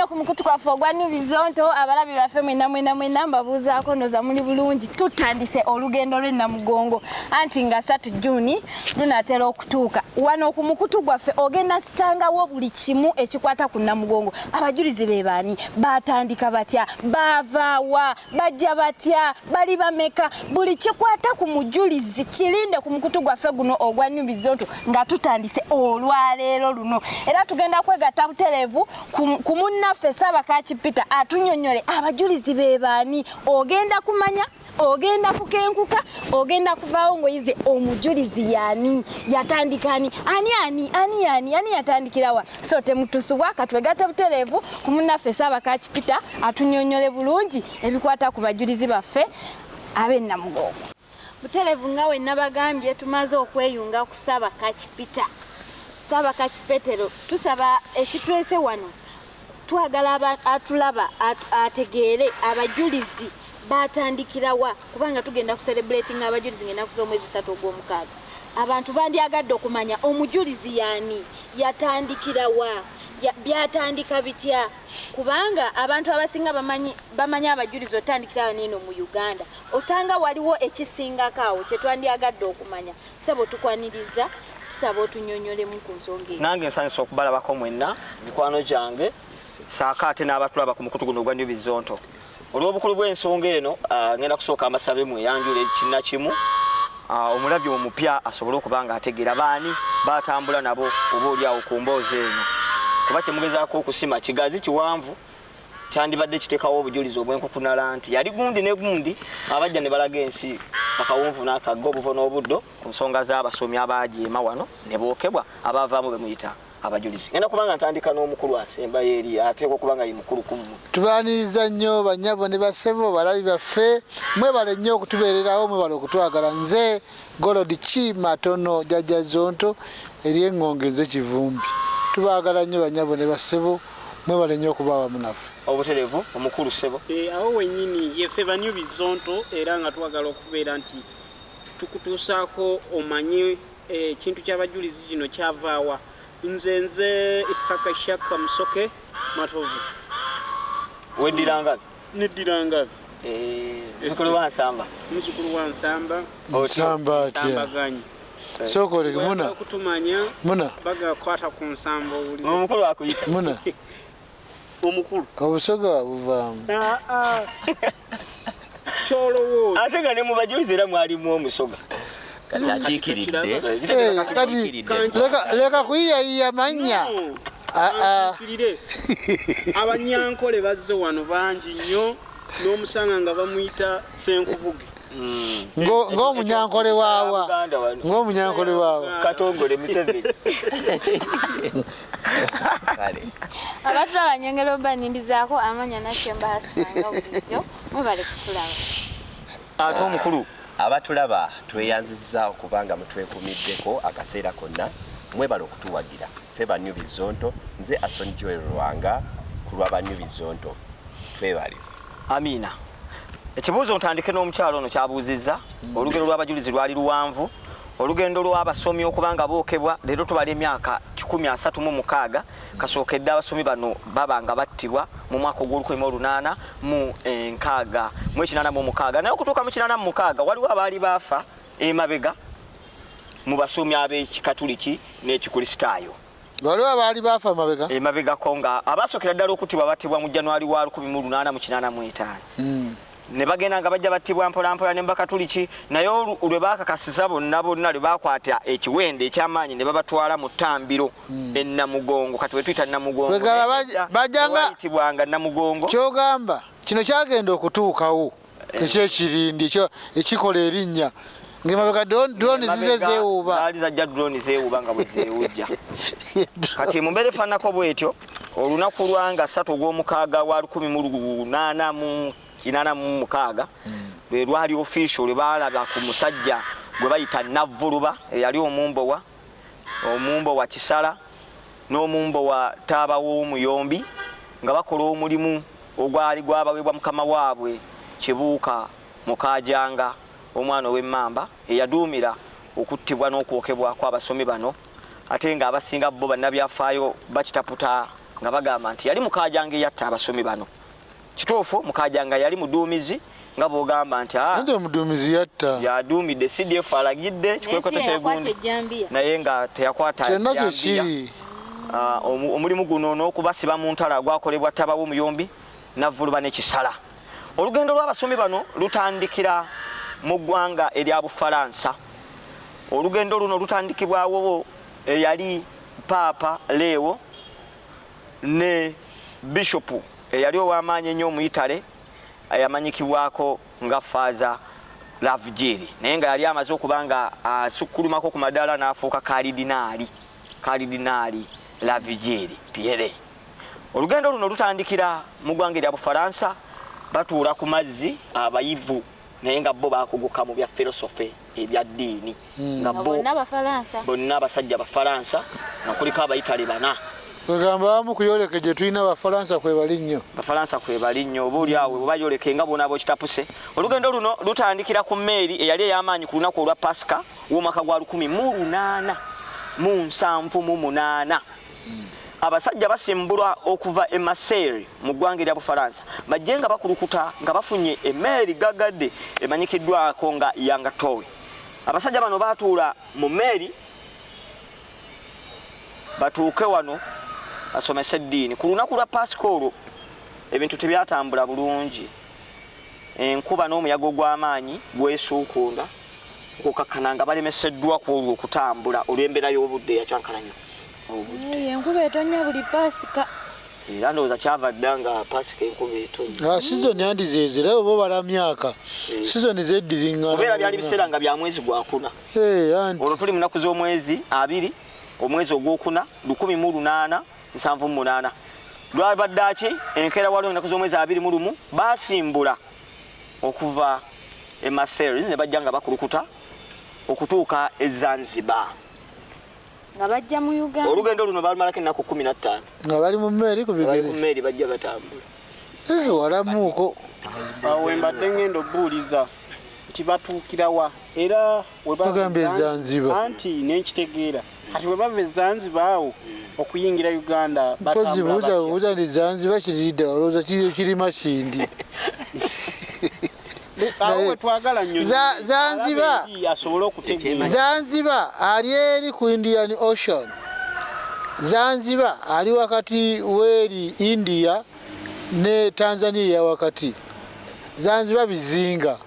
nnyo ku mukutu gwaffe ogwa New Bizonto. Abalabi baffe mwena mwena mwena mbabuuzaako, ndoza muli bulungi. Tutandise olugendo lw'e Namugongo, anti nga 3 Juni lunaatera okutuuka. Wano ku mukutu gwaffe ogenda sangawo buli kimu ekikwata ku Namugongo. Abajulizi be baani? Batandika batya? Baavaawa? Bajja batya? Bali bameka? Buli kikwata ku mujulizi kirinde ku mukutu gwaffe guno ogwa New Bizonto nga tutandise olwaleero luno. Era tugenda kwegatta butereevu ku munnaffe Ssaabakaaki Peter atunyonnyole abajulizi be baani. Ogenda kumanya, ogenda kukenkuka, ogenda kuvaawo ng'oyize omujulizi yaani, yatandika ani, ani ani ani ani ani, yatandikirawa. So temutusubwa, katwegatte butereevu ku munnaffe Ssaabakaaki Peter atunyonnyole bulungi ebikwata ku bajulizi baffe ab'e Namugongo. Butereevu nga we nabagambye, tumaze okweyunga ku Ssaabakaaki Peter. Ssaabakaaki Petero, tusaba ekitwese wano, twagala atulaba ategeere abajulizi batandikirawa, kubanga tugenda ku celebrating abajulizi ng'ennaku z'omwezi 3 ogw'omukaaga. Abantu bandyagadde okumanya omujulizi yaani, yatandikirawa, byatandika bitya, kubanga abantu abasinga bamanyi abajulizi otandikira wano eno mu Uganda. Osanga waliwo ekisingako awo kye twandyagadde okumanya. Ssebo, tukwaniriza, tusaba otunyonyolemu ku nsonga eyo. Nange nsanyusa okubalabako mwenna, mikwano gyange, saako ate n'abatulaba ku mukutu guno ogwa New Bizonto. Olw'obukulu bw'ensonga eno, ngenda kusooka mbasabe mweyanjule kinna kimu, omulabi omupya asobole okuba nga ategeera baani batambula nabo oba oli awo ku mboozi eno, kuba kyemugezaako okusima kigazi kiwanvu, kyandibadde kiteekawo obujulizi obwenkukunala nti yali gundi ne gundi abajja ne balaga ensi akawonvu n'akagga, obuvo n'obuddo ku nsonga z'abasomi abaajeema wano ne bookebwa, abaavaamu be muyita abajulizi. Ngenda kubanga ntandika n'omukulu asembayo eri, ateekwa okuba nga ye mukulu ku mmwe. Tubaaniriza nnyo bannyabo ne bassebo, balabi baffe, mwebale nnyo okutubeererawo, mwebale okutwagala. Nze Golodi Ki Matono, Jjajja Zonto ery'Eŋŋonge, nze Kivumbi. Tubaagala nnyo bannyabo ne bassebo, mwebale nnyo okuba awamu naffe. Obutereevu omukulu ssebo. Awo wennyini yeffe ba New Bizonto, era nga twagala okubeera nti tukutuusaako omanye ekintu ky'abajulizi kino kyavaawa. Nze Ishaka Ishaka Musoke Matovu. Weddira ngabi? Neddira ngabi. Muzukulu wa Nsamba? Muzukulu wa Nsamba. Nsamba atya? Nsambaganyi. Sooka oleke muna. Okutumanya. Muna. Bagakwata ku Nsamba owulire. Omukulu akuyita. Muna. Omukulu. Obusoga buvaamu. Kyolowooza. Ate nga ne mu bajulizi era mwalimu omusoga. Kati akiikiridde. Kati leka kuyiyayiya mannya. Akiikirire. Abanyankole bazze wano bangi nnyo, n'omusanga nga bamuyita Ssenkubuge. Ng'omunyankole waawa? Ng'omunyankole waawa? Katongole Museveni. Abatulaba, nyongera obanindizaako amanya Nakyemba Hasana bulijjo. Mwebale kutulaba. Ate omukulu. Abatulaba, tweyanzizza okuba nga mutwekumiddeko akaseera konna, mwebale okutuwagira. Ffe ba New Bizonto, nze Ason Joel Lwanga ku lwa ba New Bizonto, twebale. Amiina. Ekibuuzo ntandike n'omukyalo ono kyabuuzizza. Olugero lw'abajulizi lwali luwanvu, olugendo lw'abasomi okuba nga bookebwa. Leero tubala emyaka 136 kasookedde abasomi bano baba nga battibwa mu mwaka ogw'olukumi olunaana mu enkaaga mu ekinaana mu mukaaga, naye okutuuka mu 86 waliwo abaali baafa emabega mu basomi ab'Ekikatuliki n'Ekikulisitaayo. Waliwo abaali baafa emabega? Emabegako, nga abasookera ddala okuttibwa battibwa mu January wa 1885. Ne bagenda nga bajja battibwa mpolampola ne Bakatuliki, naye lwe baakakasiza bonna bonna, lwe bakwata ekiwendo eky'amaanyi ne babatwala mu ttambiro e Namugongo, kati we tuyita Namugongo. Bajjanga Wayitibwanga Namugongo. Kyogamba kino kyagenda okutuukawo ekyekirindi ekikola erinnya ng'emabega drone zize zeewuuba. Zaali zajja drone zeewuuba nga bwe zeewujja. Kati mu mbeera efaananako bwetyo, olunaku lwanga 3 ogw'omukaaga wa 1886 lwe lwali official lwe baalaba ku musajja gwe bayita Navvuluba, eyali omumbowa Kisala n'omumbowa Taaba w'Omuyombi, nga bakola omulimu ogwali gwabaweebwa mukama waabwe Kibuuka Mukaajanga, omwana ow'Emmamba, eyaduumira okuttibwa n'okwokebwa kw'abasomi bano, ate ng'abasinga bo bannabyafaayo bakitaputa Nga bagamba nti yali Mukajanga eyatta abasomi bano. Kituufu, Mukajanga yali muduumizi, nga bwogamba nti Anti omuduumizi yatta. Yaduumidde CDF, alagidde kikwekweto kyegundi, naye nga teyakwata Kyonna jjambiya. Kyekiri. Omulimu guno n'okubasiba mu ntala gwakolebwa Tabawo Muyombi, Navuluba n'Ekisala. Olugendo lw'abasomi bano lutandikira mu ggwanga erya Bufalansa. Olugendo luno lutandikibwawo eyali Paapa Leewo ne bishopu eyali ow'amaanyi ennyo Omuyitale eyamanyikibwako nga Faaza Lavjeri, naye nga yali amaze okuba nga asukkulumako ku madaala n'afuuka kalidinaali, Kalidinaali Lavijeri Pierre. Olugendo luno lutandikira mu ggwanga erya Bufalansa. Batuula ku mazzi abayivu, naye nga bo bakuguka mu bya philosophy, ebya ddiini, nga bo Bonna Bafalansa. Bonna abasajja Bafalansa, nga kuliko Abayitale bana. Kwegamba abamu kuyoleke gye tulina Bafalansa kwe bali nnyo. Bafalansa kwe bali nnyo, oba oli awo bwe bayoleke nga bona bwekitapuse. Olugendo luno lutandikira ku mmeeri eyali ey'amaanyi ku lunaku olwa Pasika w'omwaka gwa 1878. Abasajja basimbulwa okuva e Marseille mu ggwanga erya Bufalansa, bajje nga bakulukuta nga bafunye emmeeri gagadde emanyikiddwako nga Yangatowe. Abasajja bano batuula mu mmeeri batuuke wano basomese eddiini. Ku lunaku lwa Pasika olwo ebintu tebyatambula bulungi. Enkuba n'omuyaga ogw'amaanyi gwesuukunda okukakkana nga balemeseddwa ku olwo okutambula olw'embeera y'obudde eyakyankalanya obudde. Enkuba etonya buli Pasika. Era ndowooza kyava dda nga Pasika enkuba etonya. Sizoni andizeeze era oba obala myaka, sizoni zeddiriŋŋana. Kubeera byali biseera nga bya mwezi gwakuna. Anti Olwo tuli mu nnaku z'omwezi 20, omwezi ogwokuna, 1878. Lwabadde ki enkeera, waliwo ennaku z'omwezi 21, basimbula okuva e Marseille ne bajja nga bakulukuta okutuuka e Zanzibar. Nga bajja mu Uganda. Olugendo luno balumalako ennaku 15. Nga bali mu mmeeri ku Bali ku bigere. mmeeri, bajja batambula. Walamuuko. Awo we mbadde ngenda obuuliza nti batuukirawa era we bava Bagambye Zanzibar. Anti nenkitegeera, kati bwe bava e Zanzibar awo okuyingira Uganda Mpozi batambula buuza batya? buuza nti Zanzibar kiridde, olowooza kirima kindi. Awo we twagala nnyo Zanzibar. alabe eri asobole okutegeera. Zanzibar ali eri ku Indian Ocean. Zanzibar ali wakati weri India ne Tanzania wakati. Zanzibar bizinga.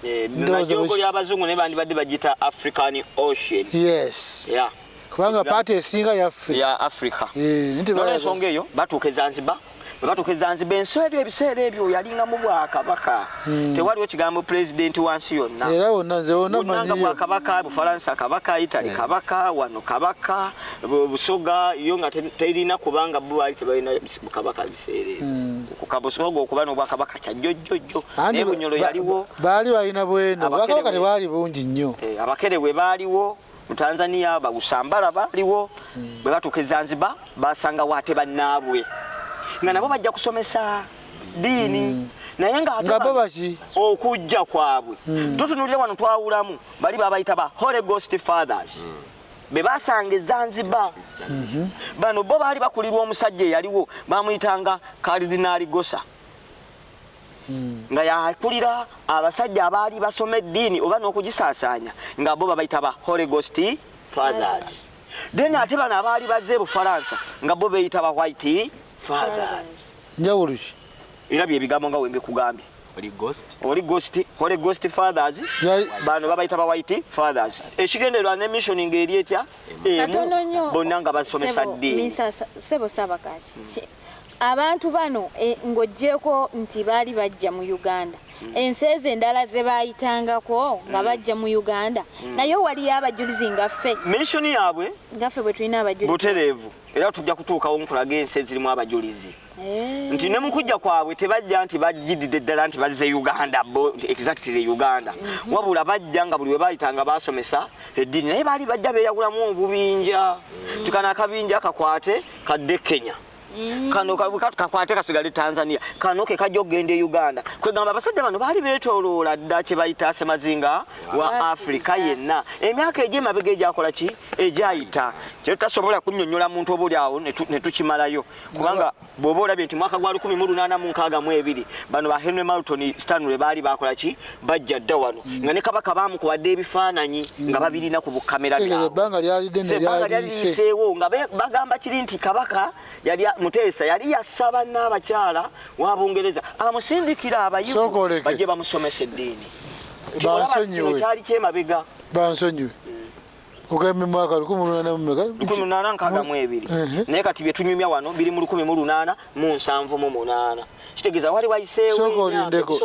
Ndowooza Najogo ly'abazungu naye bandibadde bagiyita African Ocean. Yes. Yeah. Kubanga paati esinga yaffe. Ya Africa. Nti Nolwensonga eyo batuuka e Zanzibar. Bwe batuuka e Zanzibar, ensi eryo ebiseera ebyo yalingamu bwakabaka, tewaliwo kigambo pulezidenti wansi yonna. Era wonna nze wonna Bwonna nga manyiyo. bwakabaka. Bufalansa kabaka, Italy kabaka, wano kabaka, Busoga yo nga terina, kubanga bo baali tebalina kabaka biseera ebyo. Busoga okuba n'obwakabaka kyajjojjojjo, Anti naye Bunyolo yaliwo. Baali balina bweno. Abakere Bwakabaka tebaali bungi nnyo. Abakere bwe baaliwo mu Tanzania, Bagusambala baaliwo. Bwe batuuka e Zanzibar basangawo ate bannaabwe nga nabo bajja kusomesa ddiini, naye nga ate Nga bo bano baki? Okujja kwabwe tutunuulire wano twawulamu bali babayita ba Holy Ghost Fathers be basanga e Zanzibar. Bano bo baali bakulirwa omusajja eyaliwo bamuyitanga Kalidinaali Gosa, nga yakulira abasajja abaali basoma eddiini oba n'okugisaasaanya, nga bo babayita ba Holy Ghost Fathers. Then ate bano abaali bazze e Bufalansa nga bo beeyita ba White Fathers. Njawulo ki? Era byebigambo nga wembikugambye. Holy Ghost. Holy Ghost, Holy Ghost Fathers. Bano babayita ba White Fathers. Ekigendererwa ne mission ng'eri etya? Katono Emu, nnyo. bonna nga basomesa Sebo, ddiini. Mr. Sebo Sabakaki, abantu bano ng'oggyeko nti baali bajja mu Uganda, ensi ezo endala ze baayitangako nga bajja mu Uganda, naye waliyo abajulizi nga ffe? Mission yaabwe Nga ffe bwe tulina abajulizi. Butereevu, era tujja kutuukawo nkulaga ensi ezirimu abajulizi, nti ne mu kujja kwabwe tebajja nti bajjididde ddala nti bazze Uganda bo exactly Uganda, wabula bajja nga buli we bayitanga basomesa eddiini, naye baali bajja beeyawulamu obubinja, tikano akabinja kakwate kadde Kenya. Kano kakwate kasigale Tanzania, kano ke kajja okugenda e Uganda. Kwegamba abasajja bano baali beetooloola dda kye bayita semazinga wa Afrika yenna emyaka egy'emabega egyakola ki egyayita, kyetutasobola kunnyonnyola muntu oba oli awo ne tukimalayo, kubanga bw'oba olabye nti mwaka gwa 1862 bano ba Henry Martin Stanley baali bakola ki, bajja dda wano nga ne kabaka baamukubadde ebifaananyi nga babirina ku bukamera byabwe. Ebbanga lyali ddene lyaliyiseewo nga bagamba kiri nti kabaka yali Muteesa yali yasaba n'abakyala wa Bungereza amusindikira abayivu bajje bamusomesa eddiini. Bansonyiwe. Kyali kyemabega. Bansonyiwe. Ogambe mwaka 1862. Naye kati bye tunyumya wano biri mu 1878. Kitegeeza wali wayiseewo. Sooka olindeko.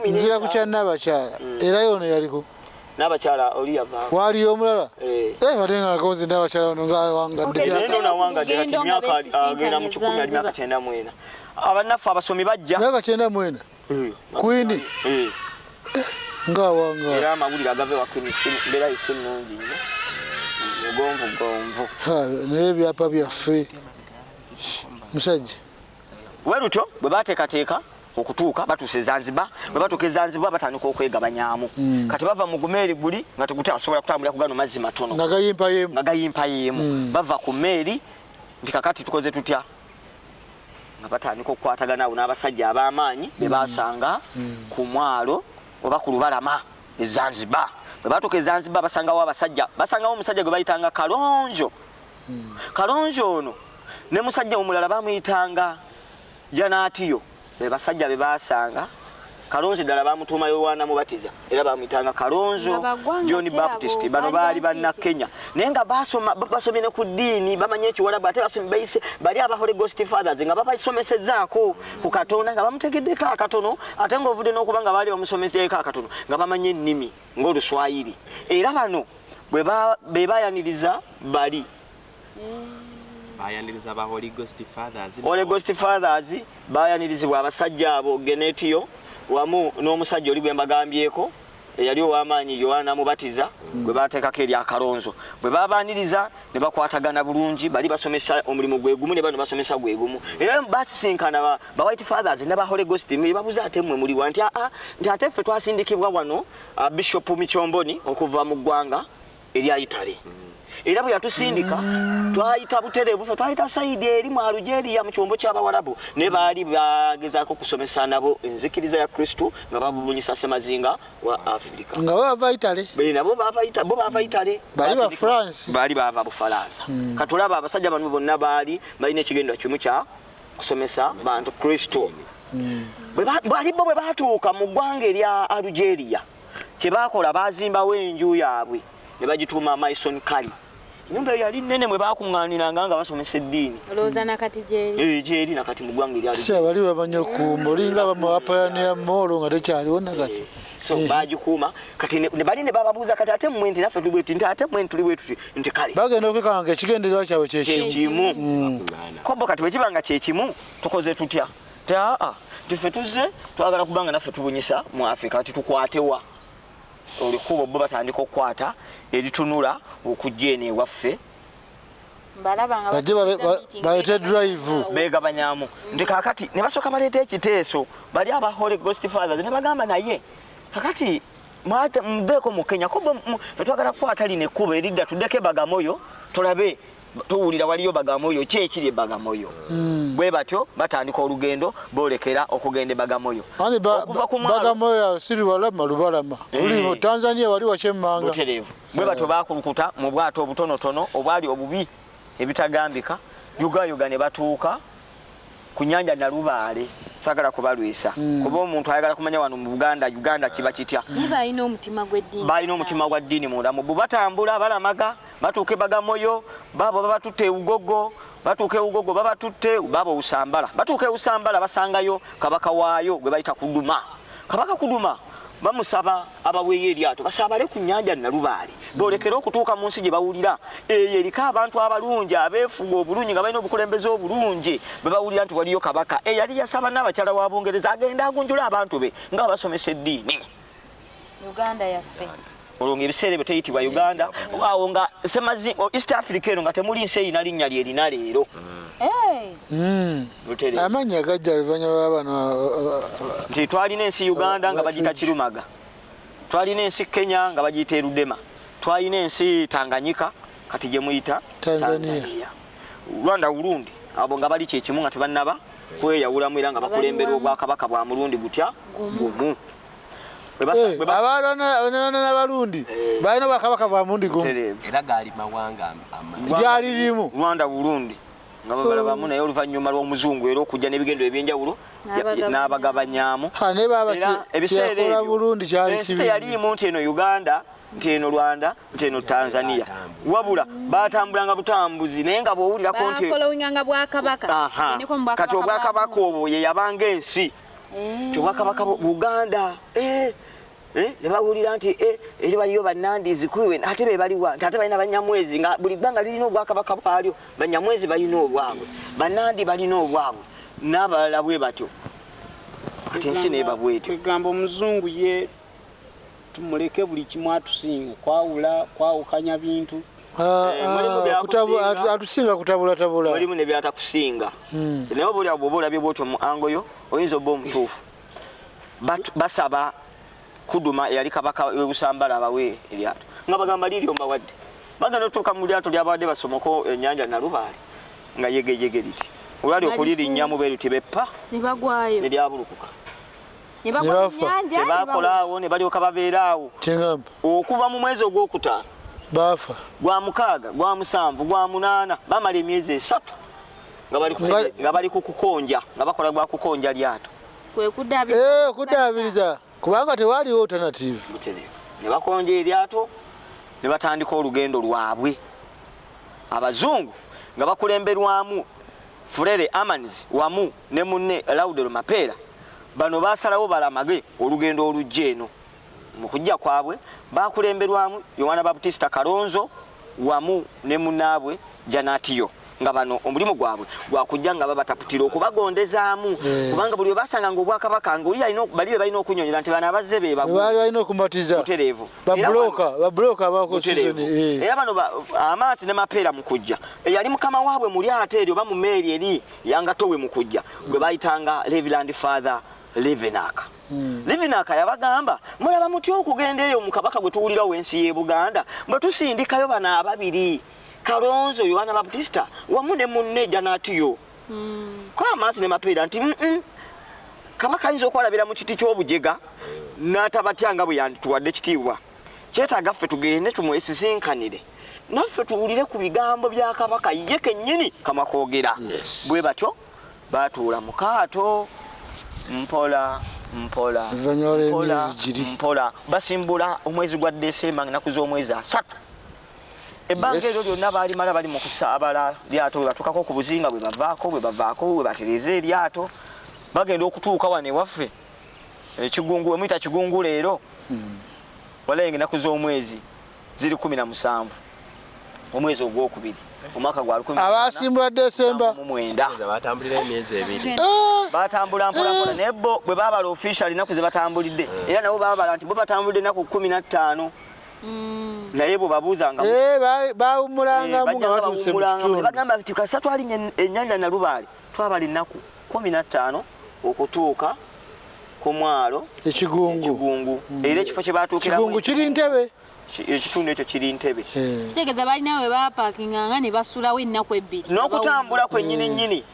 Nzira ku kya n'abakyala. Era yono yaliko. N'abakyala oli yava. Waliyo omulala? Ate nga akoze n'abakyala ono ng'awangadde. Naye nno nawangadde kati myaka agenda mu 1994. Abannaffe abasomi bajja. Myaka 94? Queen? Ng'awangaala. Era amawulire agava ewa Queen mbeera si nnungi nnyo. Mugonvu gonvu. Naye ebyapa byaffe. Musajja. Bwe lutyo bwe baateekateeka okutuuka batuuse Zanzibar, bwe batuuka e Zanzibar batandika okwegabanyaamu. Kati bava mu gumeeri guli nga tegutasobola kutambulira ku gano mazzi matono. Nga gayimpayeemu. Nga gayimpayeemu. Bava ku mmeeri nti kakati tukoze tutya? Nga batandika okukwatagana awo n'abasajja ab'amaanyi be basanga ku mwalo oba ku lubalama e Zanzibar. Bwe batuuka e Zanzibar basangawo abasajja, basangawo omusajja gwe bayitanga Kalonzo. Kalonzo ono ne musajja omulala bamuyitanga Janatiyo. Be basajja be basanga Kalonzo ddala bamutuuma Yowaana Mubatiza era bamuyitanga Kalonzo John Baptist. Bano baali banna Kenya naye nga basomye ne ku ddiini, bamanyi ekiwalabu, ate basomye bayise bali aba Holy Ghost Fathers nga babasomesezaako ku Katonda nga bamutegeddeko akatono, ate ng'ovudde n'okuba nga baali bamusomeseeko akatono nga bamanyi ennimi ng'Oluswayiri. Era bano be bayaniriza bali bayaniriza ba Holy Ghost Fathers. Holy Ghost Fathers bayanirizibwa abasajja abo Genetiyo wamu n'omusajja oli gwe mbagambyeko eyali ow'amaanyi Yowaana Mubatiza gwe baateekako erya Kalonzo. Bwe babaaniriza ne bakwatagana bulungi, bali basomesa omulimu gwe gumu ne bano basomesa gwe gumu. Era basisinkana ba White Fathers ne ba Holy Ghost ne babuuza ate mmwe muliwa nti aa nti ate ffe twasindikibwa wano Bishop Michomboni okuva mu ggwanga erya Italy. Era bwe yatusindika twayita butereevu, ffe twayita sayidi eri mu Algeria mu kyombo ky'Abawarabu, ne baali bagezaako okusomesa nabo enzikiriza ya Kristo nga babubunyisa semazinga wa Afrika. Nga bava Italy. Nabo bava Italy, bo bava Italy. Bali ba France. Bali bava Bufalansa. Katulaba abasajja bano bonna baali balina ekigendwa kimu kya kusomesa bantu Kristo. Bali bo bwe batuuka mu ggwanga erya Algeria, kye baakola baazimbawo enju yaabwe ne bagituuma Maison Kali. Ennyumba eyo yali nnene mwe baakuŋŋaaniranga nga basomesa eddiini. Olowooza nakati gy'eri? Gy'eri nakati mu ggwanga erya Si abali bamanyi okukuuma, olinga abamu abapayoniya moolo nga tekyaliwo nakati. So bagikuuma kati ne bali ne bababuuza kati ate mmwe nti naffe tuli bwe tuti, nti ate mmwe tuli bwe tuti, nti kale. Bagenda okwekanga nga ekigendererwa kyabwe kye kimu. Ko bo kati bwe kiba nga kye kimu tukoze tutya? Nti aa nti ffe tuzze twagala kubanga naffe tubunyisa mu Afrika, kati tukwatewa? Olukkubo bo batandika okukwata eritunula okujja eno ewaffe. Baleete drive. Beegabanyamu nti kaakati ne basooka baleeta ekiteeso bali aba Holy Ghost Fathers ne bagamba naye kakati muveeko mu Kenya ko ffe twagala kukwata lino ekkubo eridda tuddeko e Bagamoyo tulabe tuwulira waliyo Bagamoyo ki ekiri e Bagamoyo. Bwe batyo batandika olugendo boolekera okugenda e Bagamoyo. Okuva ku mwalo Bagamoyo si lubalama lubalama. Luli mu Tanzania wali wakyemmanga. Butereevu. Bwe batyo baakulukuta mu bwato obutonotono obwali obubi ebitagambika yugayoga ne batuuka ku nnyanja Nalubaale. Saagala kubalwisa kuba omuntu ayagala kumanya wano mu Buganda Uganda kiba kitya. Balina omutima gw'eddiini. Balina omutima gwa ddiini munda mu batambula balamaga batuuka e Bagamoyo, baabo babatutte e Ugogo, batuuka e Ugogo babatutte baabo Usambala, batuuka e Usambala basangayo kabaka waayo gwe bayita Kuduma. Kabaka Kuduma bamusaba abaweeyo eryato basaabale ku nnyanja Nalubaale boolekere okutuuka mu nsi gye bawulira eyo eriko abantu abalungi abeefuga obulungi nga balina obukulembeze obulungi bwe bawulira nti waliyo kabaka eyali yasaba n'abakyala wa Bungereza agenda agunjula abantu be nga abasomesa eddiini. Uganda yaffe. Olwo ng'ebiseera ebyo teyitibwa Uganda, awo nga semazi East Africa eno nga temuli nsi erina linnya lyerina leero. Butereevu. Amannya gajja luvannyuma lw'abano Nti twalina ensi Uganda nga bagiyita Kirumaga, twalina ensi Kenya nga bagiyita Erudema, twalina ensi Tanganyika kati gye muyita Tanzania. Tanzania, Rwanda, Burundi, abo nga bali kyekimu nga tebannaba kweyawulamu era nga bakulemberwa obwakabaka bwa mulundi gutya gumu. Abalwana n'abalundi balina obwakabaka bwa mundi gumu. Butereevu. Era gaali mawanga Lyali limu. Rwanda, Burundi nga babalabamu, naye oluvannyuma lw'omuzungu era okujja n'ebigendo ebyenjawulo N'abagabanyaamu. n'abagabanyaamu. Ha, naye baba Era ebiseera kyeyakola ebyo Burundi kyali ensi kibi. teyaliimu nti eno Uganda, nti eno Rwanda, nti eno Tanzania, wabula batambulanga butambuzi, naye nga bw'owulirako nti Bafollowinganga bwakabaka. Aha. Gendeko mu Kati obwakabaka obwo ye yabanga ensi, nti obwakabaka Buganda, ne bawulira nti eri waliyo bannandizi kuiwe, ate be baliwa, nti ate balina Banyamwezi, nga buli ggwanga lirina obwakabaka bwalyo. Banyamwezi balina obwabwe, Bannandi balina obwabwe, n'abalala bwe batyo. Kati ensi neeba bwetyo. Kwegamba omuzungu ye tumuleke buli kimu, atusinga kwawula, kwawukanya bintu. Mulimu byakusinga. Atusinga kutabulatabula. Mulimu ne byatakusinga, naye oba oliawo bw'oba olabye bwotyo mu ango yo oyinza obba omutuufu. Basaba Kuduma eyali kabaka w'e Busambala abawe eryato, nga bagamba liiryo mbawadde. Bagenda otuuka mu lyato lyabawadde basomoko ennyanja Nalubaale, nga yegeyege liti olwali okulirinyamu bwe luti beppa Ne bagwayo. ne lyabulukuka. Ne bagwa mu Ne bafa. nnyanja. Tebakola awo, ne balyoka babeera awo Kyengamba okuva mu mwezi ogwokutaano, baafa. gwa mukaaga, gwa musanvu, gwa munaana, bamala emyezi 3 nga bali nga bali ku kukonja, nga bakola gwa kukonja lyato. Kwe kuddaabiriza. Okuddaabiriza, kubanga tewaliwo alternative. Butereevu. Ne bakonja eryato ne batandika olugendo lwabwe. Abazungu nga bakulemberwamu Frere Amans wamu ne munne Laudero Mapeera, bano basalawo balamage olugendo olujja eno. Mu kujja kwabwe bakulemberwamu Yohana Baptista Kalonzo wamu ne munnaabwe Janatiyo, nga bano omulimu gwabwe gwakujja nga babataputira okubagondezaamu, kubanga buli we basanga nga obwakabaka nga oli alina bali be balina okunyonyola nti bano abazze be Baali balina okumatiza Butereevu. Era babuloka babuloka abako Butereevu. season. Era bano Amaasi ne Mapeera mu kujja, eyali mukama waabwe mu lyato eryo oba mu meeri eri yangatowe mu kujja gwe bayitanga Reverend Father Levenak. Levenak yabagamba, mulaba mutya okugenda eyo mu kabaka gwe tuwulira w'ensi y'e Buganda bwe tusindikayo bano ababiri, Kalonzo Yohana Baptista wamu ne munne Janatiyo? Ko Amaasi ne Mapeera nti, kabaka ayinza okwalabira mu kiti ky'obujega n'atabatya nga bwe yandituwadde kitiibwa. Kyetaaga ffe tugende tumwesisinkanire, naffe tuwulire ku bigambo bya kabaka ye kennyini kamwa koogera." Bwe batyo batuula mu kaato mpola mpola Oluvannyuma mpola lw'emyezi giri. mpola, basimbula omwezi gwa Desemba nga ennaku z'omwezi 30. Ebbanga eryo lyonna baalimala bali mu kusaabala lyato, bwe batuukako ku buzinga bwe bavaako, bwe bavaako bwe batereeza eryato, bagenda okutuuka wano ewaffe ekigungu wemuyita Kigungu leero, walaye nga ennaku z'omwezi ziri 17 omwezi ogwokubiri omwaka gwa lukumi Abasimbula Desemba. mu mwenda. Batambulira emyezi 2. Batambula mpolampola, naye bo bwe babala official ennaku ze batambulidde, era nabo babala nti bo batambulidde ennaku 15, naye bwe babuuzanga Bawumulangamu nga bajjanga batuuse mu bawumulangamu ne kitundu. bagamba nti kasita twalinnya ennyanja Nalubaale twabala ennaku 15 okutuuka ku mwalo Ekigungu. Ekigungu, era ekifo kye batuukiramu Kigungu kiri Ntebe. Ekitundu ekyo kiri Ntebe. Kitegeeza balina we bapakinganga ne basulawo ennaku 2. N'okutambula kwennyini nnyini,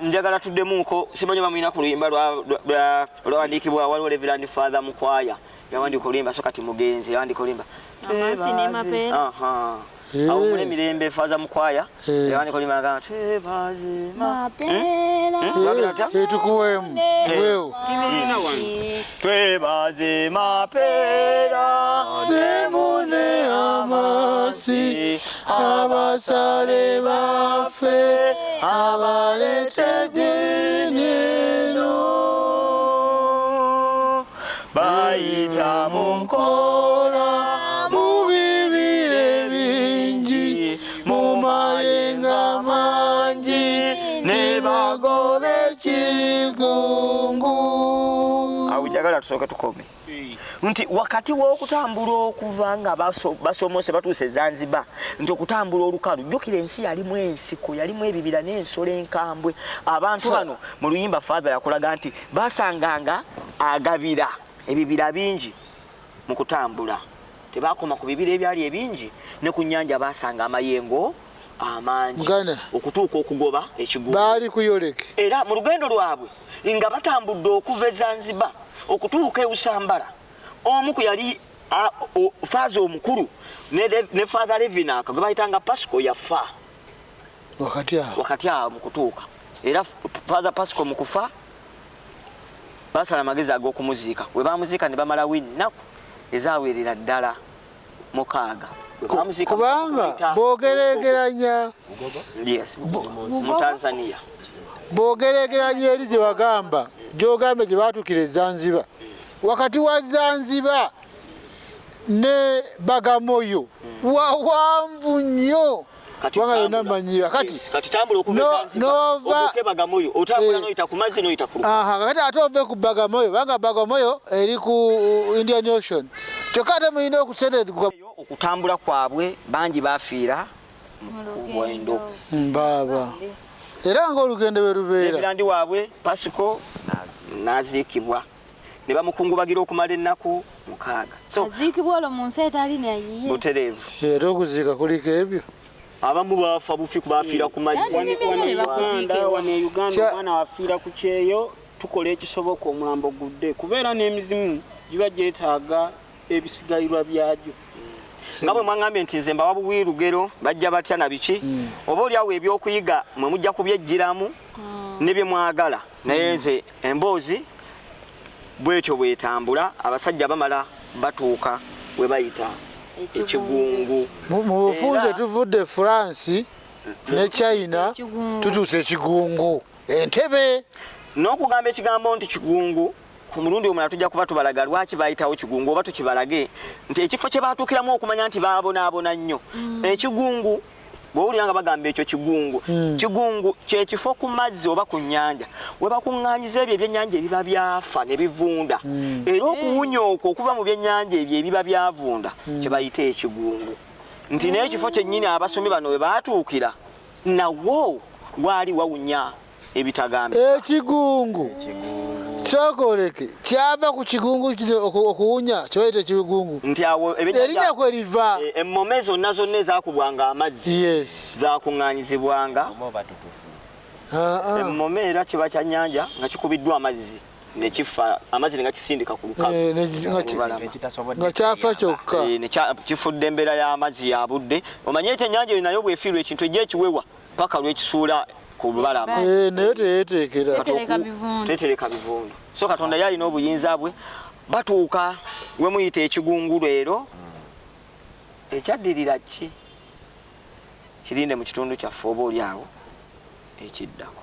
njagala tuddemuuko, simanyi bamulina ku luyimba lwawandiikibwa, waliwo Reverend Father Mukwaya yawandiika oluyimba, so kati mugenzi, yawandiika oluyimba Amansi ne Mapeera. Aha. Awummule mirembe Father Mukwaya. Yawandiika oluyimba agamba twebaze Mapeera. Lwagira lutya? Tukuweemu tuweewo. Tulina wano. Twebaze Mapeera Nemune amasi abasale baffe abaleta eddiini eno bayita mu nkola mu bibire bingi mu mayenga mangi ne bagoba ekigungu. Awo njagala tusooke tukome. Nti wakati w'okutambula okuva nga basomose batuuse e Zanzibar, nti okutambula olukalu, jjukira ensi yalimu ensiko, yalimu ebibira n'ensolo enkambwe. Abantu bano mu luyimba Father yakulaga nti basanganga agabira ebibira bingi mu kutambula. Tebakoma ku bibira ebyali ebingi, ne ku nnyanja basanga amayengo amangi okutuuka okugoba ekigungu. Baali kuyoleke. Era mu lugendo lwabwe nga batambudde okuva e Zanzibar okutuuka e Usambara, omu ku yali faaza omukulu ne Father Levinaka gwe bayitanga Pasco yafa wakati awo mu kutuuka. Era Father Pasco mu kufa basala amagezi ag'okumuziika. We bamuziika ne bamalawo ennaku ezawerera ddala 6. Kubanga boogeregeranya mu Tanzania, boogeregeranya eri gye bagamba gy'ogambe gye baatuukira e Zanzibar, wakati wa Zanzibar ne Bagamoyo wawanvu nnyo, kubanga yonna mmanyiira. Kati tambula okuva e Zanzibar otuuke Bagamoyo, otambula n'oyita ku mazzi n'oyita ku lukalu. Kati ate ove ku Bagamoyo, kubanga Bagamoyo eri ku Indian Ocean, kyokka ate mulina okuseretuka. Okutambula kwabwe bangi bafiira mu lugendo. Baaba era ng'olugendo bwe lubeera. Ebirandi waabwe Pasco n'aziikibwa ne bamukungubagira okumala ennaku 6. So aziikibwa olwo mu nsi etali nayiye. Butereevu. Era okuziika kuliko ebyo. Abamu bafa bufi bafiira ku mazzi. Wano e Uganda omwana wafiira ku kyeyo, tukola ekisoboka omulambo gudde, kubeera n'emizimu giba gyetaaga ebisigalirwa byagyo. Nga bwe mwangambye nti nze mbawa buwi lugero bajja batya na biki, oba oliawo ebyokuyiga mwe mujja kubyejjiramu ne bye mwagala. Naye nze emboozi bwetyo bwetambula, abasajja bamala batuuka we bayita ekigungu. Mu bufunze tuvudde France ne China, tutuuse ekigungu Entebbe. N'okugamba ekigambo nti kigungu ku mulundi omulala tujja kuba tubalaga lwaki bayitawo kigungu, oba tukibalage nti ekifo kye baatuukiramu okumanya nti baabonaabona nnyo. Ekigungu bw'owulira nga bagamba ekyo kigungu, kigungu ky'ekifo ku mazzi oba ku nnyanja we bakuŋŋaanyiza ebyo ebyennyanja ebiba byafa ne bivunda. Era okuwunya okwo okuva mu byennyanja ebyo ebiba byavunda kye bayita ekigungu. Nti n'ekifo kyennyini abasomi bano we baatuukira nawo waali wawunya ebitagambika. Ekigungu kyokoleke kyava ku kigungu kino okuwunya kye bayita ekigungu. Nti awo erinnya kwe liva. Emmome zonna zonna ezaakubwanga amazzi zaakuŋŋaanyizibwanga. Emmome era kiba kya nnyanja nga kikubiddwa amazzi ne kifa, amazzi ne gakisindika ku lukalu. Nga kyafa kyokka. Kifudde embeera y'amazzi ya budde. Omanye ekyennyanja eyo nayo bw'efiirwa ekintu ejja ekiwewa paka lw'ekisuula ku lubalama. Naye teyeeteekera. Tetereka bivundu. So Katonda yalina obuyinza bwe. Batuuka we muyita ekigungu leero. Ekyaddirira ki? Kirinde mu kitundu kyaffe oba oli awo ekiddako.